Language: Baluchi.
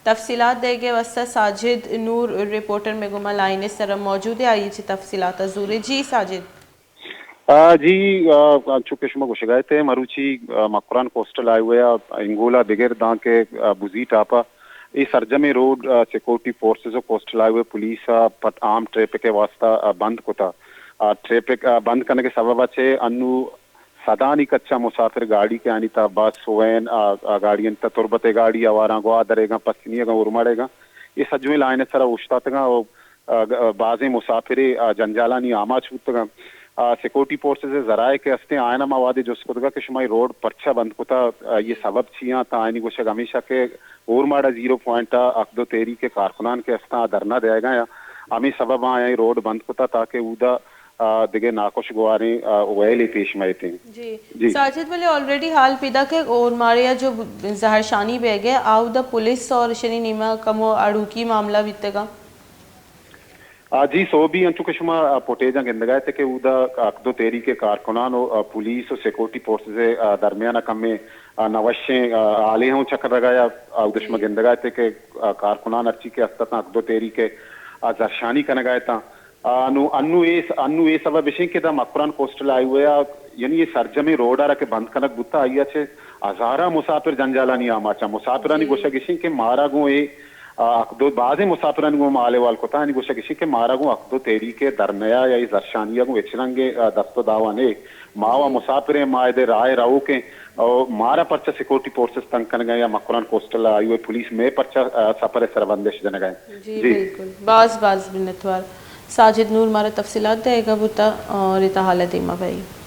تفصیلات دئیگ ءِ واستہ ساجد نور رپورٹر مئے گوما لائن ءِ سرا موجود اِنت، آئی ءَ چہ تفصیلات ءَ زوریں۔ جی ساجد۔ آ، جی، آ، انچو کہ شما گوشگ ءَ ات، مروچی، آ، مکران کوسٹل ہائی وے ءَ انگولا بگر دانکہ، آ، بزی ٹاپ ءَ اے سرجمیں روڈ، آ، سیکورٹی فورسز ءُ کوسٹل ہائی وے پولیس ءَ پت عام ٹریفک ءِ واستہ، آ، بند کتگ۔ آ، ٹریفک، آ، بند کنگ ءِ سبب ءَ چہ انوں سدانی کچ ءَ مسافر گاڑی کہ آنی تہ بس، وین، آ، آ، گاڑی آنی تہ تربت ءِ گاڑی، آواراں گوادر ئیگاں، پسنی ئیگاں، اورماڑ ئیگاں، اے سجویں لائن ءِ سرا اوشتاتگاں ءُ، آ، گ-، آ، بازیں مسافرے، آ، جنجالانی آماچ بوتگاں۔ آ، سیکورٹی فورسز ءِ ذرائع کہ استیں، آیاں ما وہدے جست کتگ کہ شما اے روڈ پرچا بند کتگ، آ، اے سبب چی اَنت؟ آیانی گوشگ ہمیش اَت کہ اورماڑہ زیرو پوائنٹ ءَ حق دو تحریک ءِ کارکنان کہ استاں، آ دھرنا دئیگ ءَ اَنت، ہمے سبب ءَ آیاں اے روڈ بند کتگ تاکہ اودا آ، دگہ ناکوش گواریں، آ، ویلے پیش مئیتیں۔ جی۔ جی۔ ساجد، بلے آلریڈی حال پیداک اِنت اورماڑہ ءَ جو زہرشانی بیگ ءَ، آ اودا پولیس اور اشانی نیمگ ءَ کمو اڑوکی معاملہ بیتگ اَنت۔ آ، جی، سہبی انچو کہ شما، آ، فوٹیجاں گندگ ءَ ات کہ اودا حق دو تحریک ءِ کارکنان ءُ، آ، پولیس ءُ سیکورٹی فورسز ءِ، آ، درمیان ءَ کمیں، آ، نہ وشیں، آ، حالے ہوں چکرگ ءَ اَت۔ آ، اودا شما جی۔ گندگ ءَ ات کہ، آ، کارکنان ہرچی کہ است اتاں حق دو تحریک ءِ، آ، زہرشانی کنگ ءَ اتاں۔ آ، نوں انوں اے، انوں اے سبب اِش اِنت کہ داں مکران کوسٹل ہائی وے ءَ، یعنی اے سرجمیں روڈ ءَ را کہ بند کنگ بوتگ، آئی ءَ چہ ہزاراں مسافر جنجالانی آماچ اَنت۔ مسافرانی جی۔ گوشگ اِش اِنت کہ مارا گوں اے، آ، حق دو، بازیں مسافرانی گوں ما حال احوال کتگ، آیانی گوشگ اِش اِنت کہ مارا گوں حق دو تحریک ءِ دھرنا ءَ یا اے زہرشانی ءَ گوں ہچ رنگیں، آ، دست ءُ دعوا نہ اِنت۔ ما وَ جی۔ مسافر ایں، ما اد ءَ راہ ءِ روک ایں، ءُ مارا پرچا سیکورٹی فورسز تنگ کنگ ءَ اَنت یا مکران کوسٹل ہائی وے پولیس مئے پرچا، آ، سفر ءِ سرا بندش جنگ ءَ اِنت؟ جی، جی۔ بالکل۔ باز باز منتوار۔ ساجد نور مارا تفصیلات دئیگ ءَ بوتگ اور اے تہ حال ءَ دیما بئیت۔